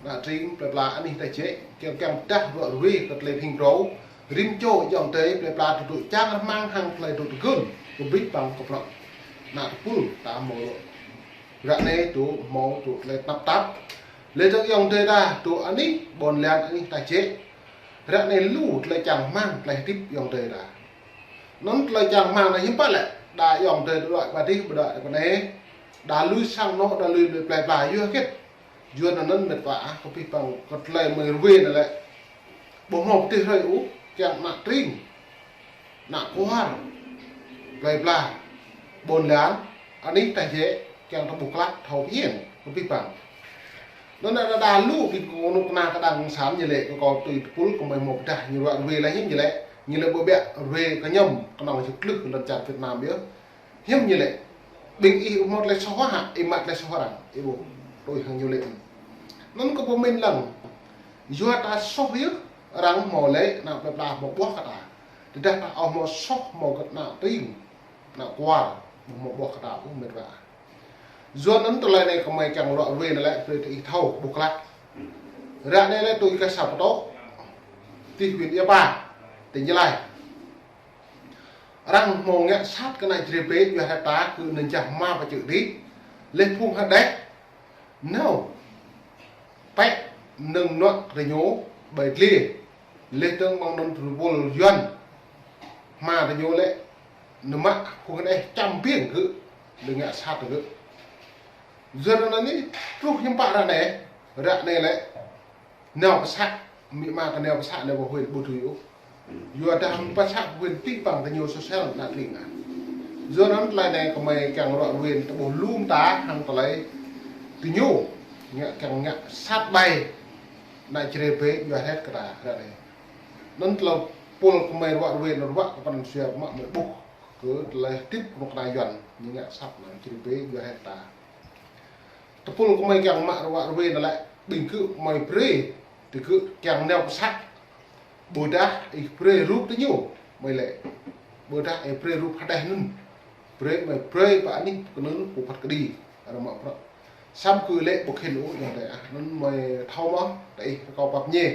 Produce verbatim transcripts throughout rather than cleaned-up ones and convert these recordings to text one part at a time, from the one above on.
Ană tring plei pla anih ta jĕ, kiăng kiăng dah ruă ruê kơ tlei phing brâo, rĭm čô ayŏng adei plei pla tŭ tŭ čang rmang hăng tlei tŭ tơgŭn, kơ bĭt păng kơ prŏng. Ană tơpul ta mâo lŏ. Ră anei tŭ mâo tŭ tlei tnap tap. Leh dơ̆ng ayŏng adei ta tŭ anih, ƀôn lan anih ta jĕ. Ră anei lu tlei čang rmang tlei hdĭp ayŏng adei ta. Anăn tlei čang rmang anei hiưm pă lĕ, đa ayŏng adei đuĕ ƀa dih ƀudah ƀa anei. Đa lui sang anôk, đa lui plei pla yua hgĕt. Yua anăn mĭt wa ah, kơ bĭt păng kơ tlei mơ̆ng ruê anăn lĕ. Ƀuh mâo pơtih hrơi ôh, kiăng ană tring, ană kuar, plei pla, ƀôn lan, anih ta jĕ, kiăng ta ƀuh klă, thâo pơñen, kơ bĭt păng. Anăn đa đa lu ƀĭng kơ knŭk kna kđang cộng sản ñu lĕ, kơ kâo tui tơpul kơ mơi mâo pơdah ñu ruă ruê leh hiưm ñu lĕ, ñu lĕ ƀu ƀiă ruê kñăm, knŏng jŭk klưh lăn čar Việt Nam yơh. Hiưm ñu lĕ. Ƀing ih ƀu mâo tlei soh hă, ih mă tlei soh arăng, ih ƀuh. Tui hăng ñu lĕ. Anăn kơ pơmĭn lăng. Yua ta soh yơh, arăng mâo lĕ, ană plei pla mâo ƀuah kơ ta. Tơdah ta ƀu mâo soh, mâo kơ ană tring, ană kuar, ƀu mâo ƀuah kơ ta ôh mĭt wa. Yua anăn tlei anei kơ mơi kiăng ruă ruê anăn lĕ, brei ta ih thâo, ƀuh klă. Ră anei lĕ tui kơ sa pơtô. Ti huyện Ia Pa, tỉnh Gia Lai. Arăng mâo ngă sat kơ ană Jrai pê, yua hĕ ta kơ anăn jah hma pơčư̆ dih. Leh phung hđeh. Nao. Pĕ nơ̆ng nuă kơ ñu ƀai dliê. Leh dơ̆ng mơ̆ng anăn tơpul Yuăn. Hma kơ ñu lĕ. Nao mă phung hđeh čăm biêng kơ. Leh ngă sat kơ. Yua anăn anei, truh hiưm pă ră anei. Ră anei lĕ. Nao pơsă, amĭ ama kơ nao pơsă anei ƀu huĭ ƀu tui ôh. Yua dah pơsă ƀu huĭ pĭ păng kơ ñu sôsel ană tring ah. Yua anăn tlei anei kơ mơi kiăng ruă ruê ta ƀuh lu mta hăng tlei kơ ñu. Ngă kiăng ngă sat ƀai ană Jrai pê yua hĕ kơ ta ră anei. Anăn tlei tơpul kơ mơi ruă ruê anăn ruă kơ păn sua mă mơi ƀuh kơ tlei hdĭp knŭk kna Yuăn ñu ngă sat ană Jrai pê yua hĕ ta. Tơpul kơ mơi kiăng mă ruă ruê anăn lĕ, ƀĭng kơ mơi brei, ti kơ kiăng nao pơsă. Ƀudah ih brei rup tơ ñu, mơi lĕ. Ƀudah ih brei rup hđeh anăn. Brei mơi brei pă anih kơ anăn pô phat kđi, arăng mă prăk. Săm kơ lĕ ƀu khĭn ôh ayŏng adei ah, anăn mơi thâo mơh, ta ih kơ kâo pap ñê.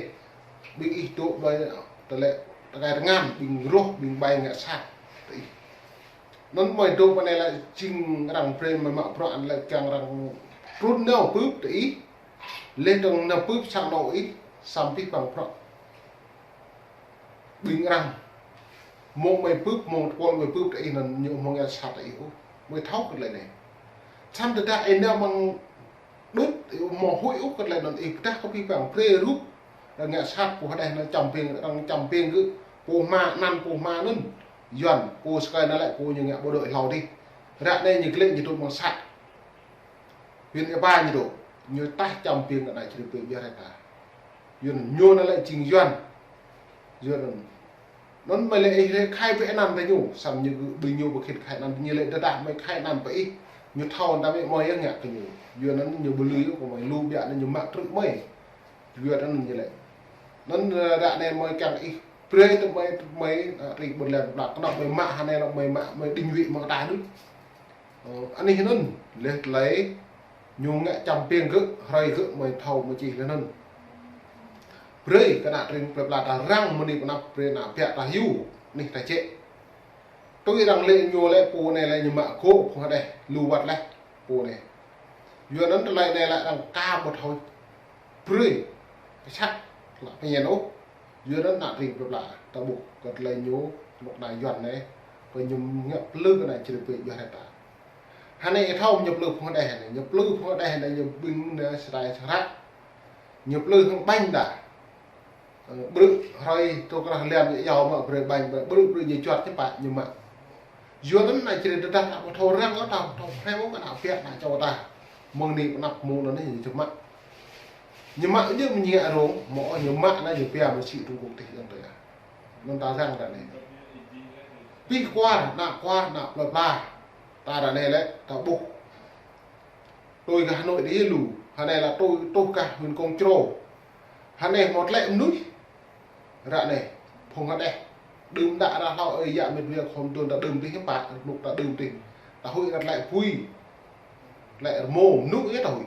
Ƀĭng ih dôk ƀai, ta lĕ, ta kai tơngan, ƀĭng roh, ƀĭng ƀai ngă sat, ta ih. Anăn mơi dôk ƀa anei lĕ jing arăng brei mơi mă prăk anăn lĕ kiăng arăng trŭn nao bưp ta ih. Leh dơ̆ng nao bưp sang anôk ih, săm pĭ păng prăk. Ƀĭng arăng. Mơ̆ng mơi bưp, mơ̆ng tơpul mơi bưp ta ih anăn ñu mơ̆ng ngă sat ta ih ôh. Mơi thâo kơ tlei anei. Săm tơdah ih nao mơ̆ng đŭt, ih mâo huĭ ôh kơ tlei anăn ih pơdah kơ pĭ păng brei rup. Arăng ngă sat pô hđeh anăn čăm biêng, arăng čăm biêng kơ pô hma anăn pô hma anăn. Yuăn, pô sơkai anăn lĕ pô ñu ngă bộ đội hlâo dih. Ră anei ñu klĕ ñu dôk mơ̆ng sat. Huyện Ia Pa ñu dôk. Ñu tah čăm biêng kơ ană Jrai pê yua hĕ ta. Yuăn, ñu anăn lĕ jing Yuăn. Yuăn anăn. Anăn mơi lĕ ih lĕ khai pơ anăn pơ ñu, săm ñu kơ ƀĭng ñu ƀu khĭn khai anăn pơ ñu lĕ tơdah mơi khai anăn pơ ih. Ñu thâo anăn mơi mơi yơh ngă kơ ñu. Yua anăn ñu ƀu lui ôh kơ mơi lu biă anăn ñu mă trư̆ mơi. Yua anăn ñu lĕ. Anăn, ơ, ră anei mơi kiăng ih brei tơ mơi, tơ mơi, ơ, ri ƀuôn lan ƀlak. Knŏng mơi mă hơnei lŏ mơi mă, mơi định vị mơ̆ng ta đuč. Ơ, anih anăn, leh tlei, ñu ngă čăm biêng gơ̆, hrơi gơ̆ mơi thâo mơi čih leh anăn. Brei kơ ană tring plei pla ta răng mơ̆ng anei pơ anăp brei ană biă ta hiu, anih ta jĕ. Tui arăng lĕ ñu lĕ pô anei lĕ ñu mă gŏ phung hđeh lu wăt leh pô anei. Yua anăn tlei anei lĕ arăng ka ƀu thâo brei kơ sat lă pơñen ôh. Yua anăn ană tring plei pla ta ƀuh kơ tlei ñu knŭk kna Yuăn anei. Kơ ñu ngă plư kơ ană Jrai pê yua hĕ ta. Hơnei ih thâo ñu plư phung hđeh anei, ñu plư phung hđeh anei ñu ƀĭng anei srai sră. Ñu plư hŏng ƀañ đa. Ơ, ƀrư̆ hrơi tơ krah liam ñu yâo mă brei ƀañ, ƀrư̆ ƀrư̆ ñu čuăt ñu pă ñu mă. Yua anăn ană Jrai tơdah ta ƀu thâo răng ôh, ta ƀu thâo phrê ôh kơ ană biă ană čô ta. Mơ̆ng anei pơ anăp mơ̆ng anăn ñu čăm mă. Ñu mă ñu mơñi arông, mâo ñu mă anăn ñu pia mơ̆ng si Trung Quốc tih yang tơ ya. Anăn ta răng ră anei. Pih kuar, ană kuar, ană plei pla. Ta ră anei lĕ, ta ƀuh. Tui kơ Hà Nội dih lu, hơnei lĕ tui, tui kơ huyện Công Trô. Hơnei mâo tlĕ mnuih. Ră anei, phung hđeh. Đưm đă ară hlâo ơi yă mĭt wa khŏm dôn ta đưm dih hiưm pă, rnuk ta đưm dih. Ta huĭ kơ tlĕ pui. Tlĕ rmô, mnŭ yơh ta huĭ.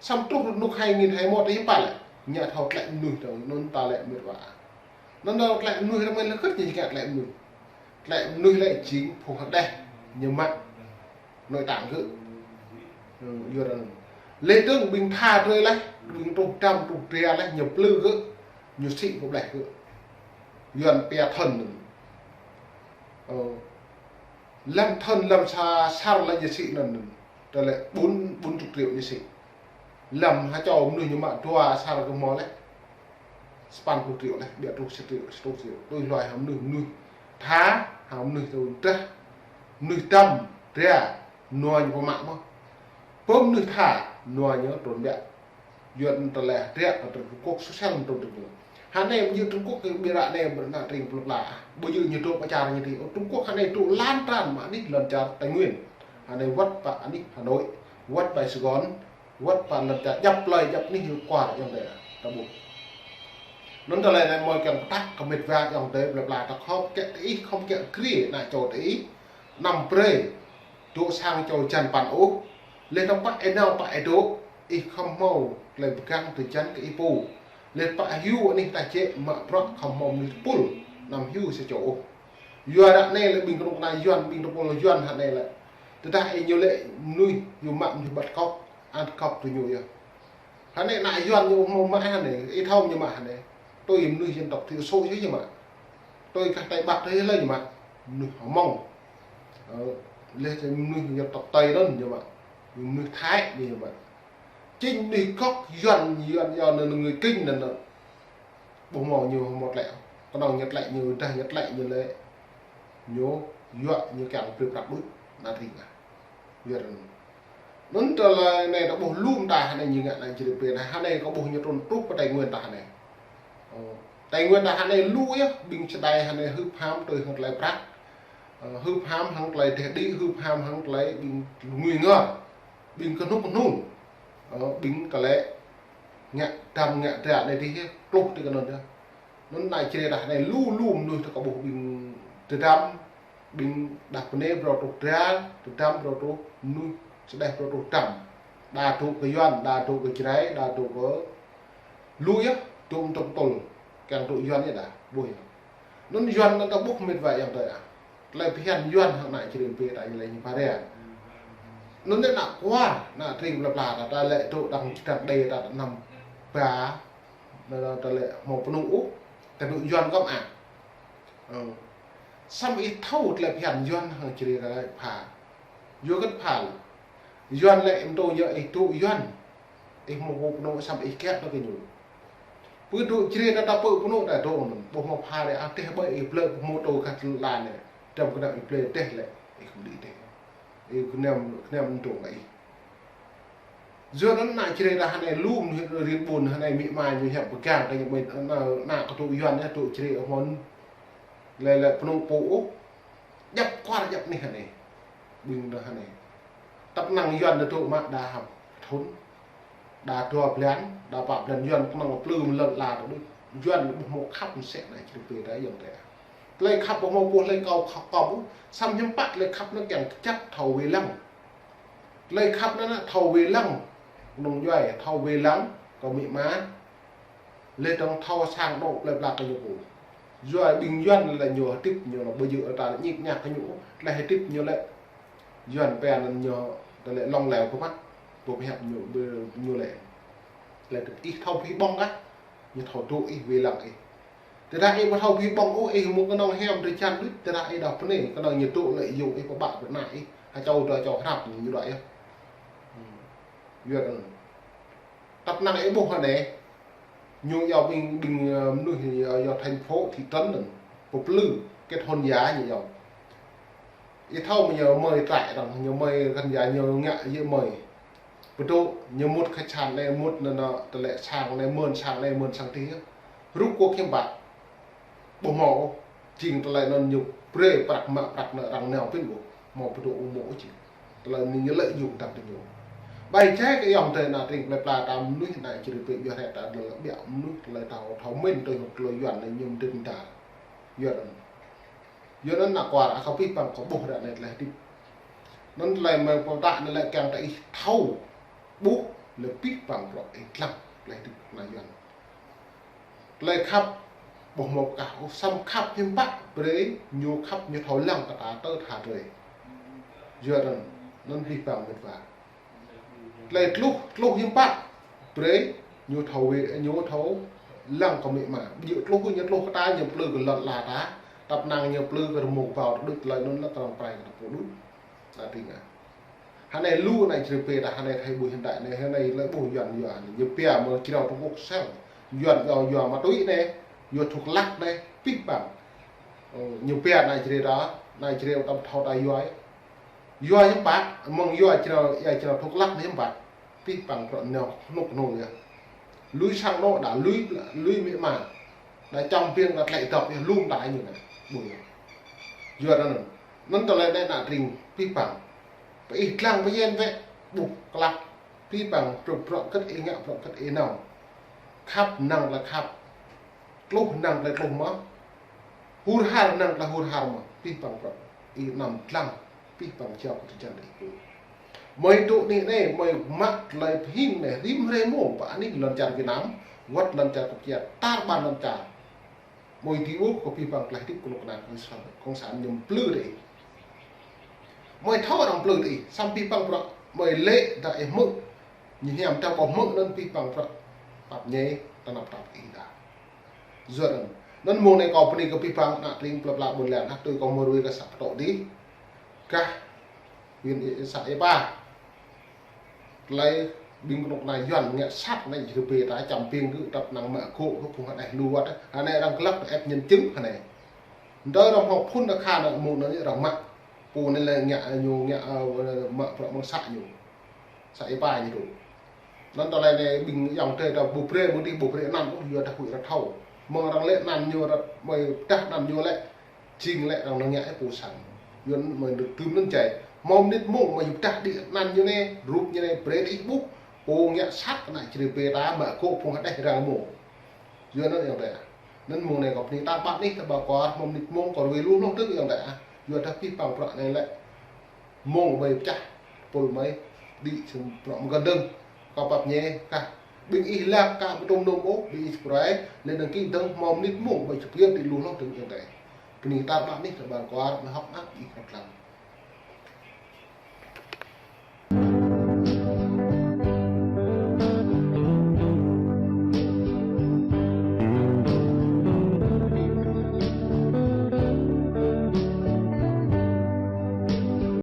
Săm truh rơnuk hai nghìn hai mươi mốt ih pă lĕ. Ngă thâo tlĕ mnuih thâo, anăn ta lĕ mĭt wa. Anăn ta tlĕ mnuih rơmên lĕ kơt ñu ngă tlĕ mnuih. Tlĕ mnuih lĕ jing phung hđeh ñu mă nội tạng gơ̆. Ơ, yua anăn. Leh dơ̆ng ƀing tha drei leh, ƀing truh dăm, truh dra leh, ñu plư gơ̆, ñu sĭ pô bleh gơ̆. Yuăn pia thŭn. Ơ, lăm thŭn, lăm sa, sar lĕ ñu sĭ anăn. Tơlơi ƀuôn, ƀuôn chục triệu ñu sĭ. Lăm ha čô mnuih ñu mă dua sar kơ mâo leh. Sa păn pluh triệu leh, ƀiă truh sa triệu, sa triệu. Tui hluê hŏng mnuih, mnuih tha, hŏng mnuih tui drah, mnuih dăm, dra, nua ñu pô mă mơh. Pô mnuih tha, nua ñu trŭn ƀiă. Yuăn tơlơi hđeh kơ Trung Quốc, sosial trŭn tơ ñu. Hơnai mjưh Trung Quốc kơ ƀiă ră anai ƀrư̆ ană tring plư pla. Ƀu djơ̆ ñu dôk pơ čar ñu ti. Ơ, Trung Quốc hơnai dôk lan tran mă anih lăn čar Tây Nguyên. Hơnai wăt pă anih Hà Nội, wăt pă Sài Gòn, wăt pă lăn čar djăp plei djăp anih ñu kuar ayŏng adei ta ƀuh. Anăn tơlơi anai mâo kiăng pơtă kơ mĭt wa ayŏng adei plei pla ta khŏm kĕ ti ih, khŏm kĕ kriê ană čô ti ih. Năm brei dôk sang čô jăn păn ôh. Leh anăn pă ênao pă êdôk, ih khŏm mâo klei pơgang ti jăn kơ ih pô. Leh pă hiu anih ta jĕ mă bruă khŏm mâo mnuih tơpul, năm hiu sa čô ôh. Yua ră anai lĕ ƀing knŭk kna Yuăn, ƀing tơpul Yuăn hơnai lĕ. Tơdah ih ñu lĕ mnuih, ñu mă mnuih ƀăt kŏk, ăn kŏk tơ ñu yơh. Hơnai ană Yuăn ñu mâo mă hơnai, ih thâo ñu mă hơnai. Tui mnuih dân tộc thiểu số ñu mă. Tui kah Tây Bắc tui lĕ ñu mă. Mnuih Hmông. Ơ, leh tơ mnuih dân tộc Tây anăn ñu mă. Mnuih Thái ñu mă. Chính mnuih gốc Yuăn, Yuăn, Yuăn anăn người Kinh anăn. Ƀu mâo ñu mâo tlĕ. Knŏng ñu tlĕ ñu, dah ñu tlĕ ñu lĕ. Ñu, yua ñu kiăng brei prăk đuč, ană tring ah. Yua anăn. Anăn tơlơi anei ta ƀuh lu mta hơnai ñu ngă anăn jrê pê anei, hơnai kâo ƀuh ñu trŭn truh pơ Tây Nguyên ta hơnai. Ơ, Tây Nguyên ta hơnai lu yơh, ƀing čơđai hơnai hưp ham tui hŏng tơlơi prăk. Ơ, hưp ham hŏng tơlơi deh đĭ, hưp ham hŏng tơlơi ƀing ngui ngor. Ƀing kơnuk kơnung. Ơ, ƀing tơlơi ngă dăm ngă dra anei dih yơh, pluh ti kơ anăn yơh. Anăn ană jrê ta hơnai lu lu mnuih ta kâo ƀuh ƀing tơdăm, ƀing đah pnê brei truh dra, tơdăm brei truh mnuih, čơđeh brei truh dăm. Đa dôk kơ Yuăn, đa dôk kơ Jrai, đa dôk kơ lu yơh, dôk mtŭk tŭl, kiăng dôk Yuăn yơh đa, ƀuh yơh. Anăn Yuăn anăn ta ƀuh mĭt wa ayŏng adei ah. Tơlơi bhiăn Yuăn hŏng ană jrê pê ta ñu lĕ ñu pha ria. Anăn ană kuar, ană tring plei pla ta, ta lĕ dôk dăng čơdăn đei ta năm ba, ta, ta lĕ mâo pnŭ ôh, ta dôk Yuăn kăm ah. Ơ. Săm ih thâo tơlơi bhiăn Yuăn hŏng jrê ta lĕ pha. Yua kơ pha lĕ. Yuăn lĕ mtô ñu ih dôk Yuăn. Ih mâo pô pnŭ săm ih kiă tơ kơ ñu. Pơ dôk jrê ta ta pơ pnŭ ta dôk anăn. Ƀuh mâo pha lĕ ah teh ƀai ih blei ƀuh mâo tô kah la anei. Dăm kơnăp ih blei teh lĕ. Ih kăm đĭ teh. Ih knem, knem mtô ngă ih. Yua anăn ană jrê ta hơnai lu mnuih riêng ƀuôn hơnai mĭ ma ñu hiăp pơgang ta ñu ƀai anăn ană kơ dôk Yuăn yơh dôk jrê ôh mơ̆n. Lĕ lĕ pnŭ pô ôh. Djăp kuar djăp anih hơnai. Ƀing ta hơnai. Tăp năng Yuăn ta dôk mă đa hăp thŭn. Đa dua blan, đa pă blan Yuăn knŏng plư mlăn la ta dôk. Yuăn ƀuh mâo khăp msĕ ană jrê pê ta ayŏng adei. Tơlơi khăp ƀuh mâo ƀuh tơlơi kâo khăp kâo ƀuh. Săm hiăm pă tơlơi khăp anăn kiăng kčăt thâo wê lăng. Tơlơi khăp anăn thâo wê lăng. Knŏng djuai thâo wê lăng, kơ mĭ ma. Leh dơ̆ng thâo sang dôk plei pla kơ ñu pô. Yua ƀing Yuăn lĕ ñu hdĭp ñu lĕ ƀu djơ̆ ta lĕ ñik ñak kơ ñu, leh hdĭp ñu lĕ Yuăn pia anăn ñu, ta lĕ lŏng leo kơ mă, pô pơhiăp ñu, ñu lĕ. Leh hdĭp ih thâo phi ƀơ̆ng ah, ñu thâo dôk ih wê lăng ih. Tơdah ih ƀu thâo phi ƀơ̆ng ôh, ih mâo knŏng hiam drei čan đuč, tơdah ih đa pnê, knŏng ñu dôk lĕ yŭ ih pơbă pơnă ih, ha čô dua čô hrăp ñu đuĕ yơh. Yua anăn. Tăp năng ih ƀuh hơnai. Ñu yua ƀing, ƀing, ơ, mnuih yua, yua thành phố, thị trấn anăn. Pơplư, kết hôn giả ñu yua. Ih thâo mơ̆ ñu mơi trại arăng, ñu mơi kăn giả ñu ngă yơh mơi. Pơdôk, ñu mŭt khách sạn anei, mŭt anăn, anăn, tơlơi sang anei, mơn sang anei, mơn sang dih. Rŭ kơ hiăm pă. Ƀu mâo, jing tơlơi anăn ñu brei prăk mă prăk anăn arăng nao pĭn ƀuh. Mâo pơdôk ƀu mâo jing. Tơlơi anei ñu lợi dụng tăp tơ ñu. Ƀai jai kơ ayŏng adei ană tring plei pla ta mnuih ană jrê pê yua hĕ ta dlăng ƀiă mnuih tơlơi thâo, thâo mĭn tui hŏng tơlơi Yuăn anei ñu mdĭt mda. Yua anăn. Yua anăn ană kuar akâo pih păng kâo ƀuh ră anei tơlơi hdĭp. Anăn tơlơi mơ̆ng pơtă anei lĕ kiăng ta ih thâo. Ƀuh. Leh pih păng bruă ih dlăng, leh dĭ kna yuăn. Klei khăp, ƀuh mâo kah, ôh, săm khăp hiam pă, brei ñu khăp ñu thâo lăng kơ ta tơ tha drei. Yua anăn, anăn pih păng mĭt wa. Klei tluh, tluh hiam pă, brei ñu thâo wê, ñu thâo lăng kơ amĭ ama. Ƀiă tluh ñu tluh kơ ta, ñu plư kơ lăn ala ta, tăp năng ñu plư kơ rmông bâo ta đuč, leh anăn leh trăng prai kơ ta pô đuč. Ta ti ngă. Hơnei lu anei čri pê ta hơnei thei ƀuh hiện đại anei, hơnei leh ƀuh yuăn yua anei. Ñu pia mơ̆ng črâo Trung Quốc sel. Yuăn yua, yua ma túy anei, yua thuốc lắc anei, pih păng. Ơ, ñu pia anei čri ta, anei čri ta thâo ta yua. Yua hiam pă, mơ̆ng yua črâo, yua črâo thuốc lắc anei hiam pă. Pih păng bruă nao hnŭk hnŭng yơh. Lui sang anôk đa, lui, lui amĭ ama. Đa čăm piêng đa tlĕ dăp yơh, lum đa ñu anei. Ƀuh yơh. Yua anăn. Anăn tơlơi anei ană tring pih păng. Pơ ih dlăng pơ yen wĕ, ƀuh klăk. Pih păng bruă, bruă kơt ih ngă, bruă kơt ih nao. Khăp năng leh khăp. Tluh năng leh tluh mơh. Hur har năng leh hur har mơh. Pih păng bruă. Ih năm dlăng. Pih păng jao kơ drei jăn ih pô. Mơi tŭ anei anei, mơi mă tơlơi phim anei, rĭm hrei mông, pơ anih lăn čar Việt Nam, wăt lăn čar Campuchia, tar ƀar lăn čar. Mơi ti ôh kơ pih păng klei hdĭp knŭk kna cộng sản, cộng sản ñu mplư dih. Mơi thâo arăng mplư dih, săm pih păng bruă, mơi lĕ dah ih hmư̆, ñu hiam dah kâo hmư̆ anăn pih păng bruă, pap ñei, tơnap tap ih dah. Yua anăn, anăn mông anei kâo bơni kơ pih păng, ană tring plei pla ƀuôn lan, hă tui kâo mơ̆ng ruê kơ sa ptô dih. Kah, huyện Ê-, xã Êpa. Klei ƀing knŭk kna yuăn ngă sat anei čri pê ta čăm piêng gơ̆ tăp năng mă gŏ kơ phung hđeh lu wăt. Hơnei arăng klăk ĕp nhân chứng hơnei. Ndơ arăng hŏk phŭn ta kha anăn mông anăn arăng mă. Pô anei lĕ ngă ñu ngă, ơ, mă bruă mơ̆ng xã ñu. Xã Êpa ñu tŭ. Anăn tơlơi anei ƀing ayŏng adei ta ƀuh brei, ƀuh dih ƀuh brei anăn, ôh, yua dah huĭ arăng thâo. Mơ̆ng arăng lĕ anăn ñu arăng, mơi pdah anăn ñu lĕ, jing lĕ arăng năng ngă ih pô săng. Yua anăn mơi dưm anăn jai. Mâo mnĭt mông mơi pdah đĭ anăn ñu anei, rup ñu anei, brei ih ƀuh, pô ngă sat ană čri pê ta, mă gŏ phung hđeh arăng mông. Yua anăn ayŏng adei. Anăn mông anei kâo bơni tar ƀar anih, tar ƀar kwar, mâo mnĭt mông kâo ruê lu hloh dơ̆ng ayŏng adei. Yua dah pih păng bruă anei lĕ. Mông mơi pčah, pôl mơi, đĭ sum prŏng mkăn dơ̆ng. Kâo pap ñei, kah. Ƀing ih lăng ka ƀu tŭm nôm ôh, ƀing ih subscribe, leh anăn đăng ký dơ̆ng mâo mnĭt mông mơi čup yơh đĭ lu hloh dơ̆ng ayŏng adei. Bơni tar ƀar anih, tar ƀar kwar, mơi hŏk mơak ih kăp lăng.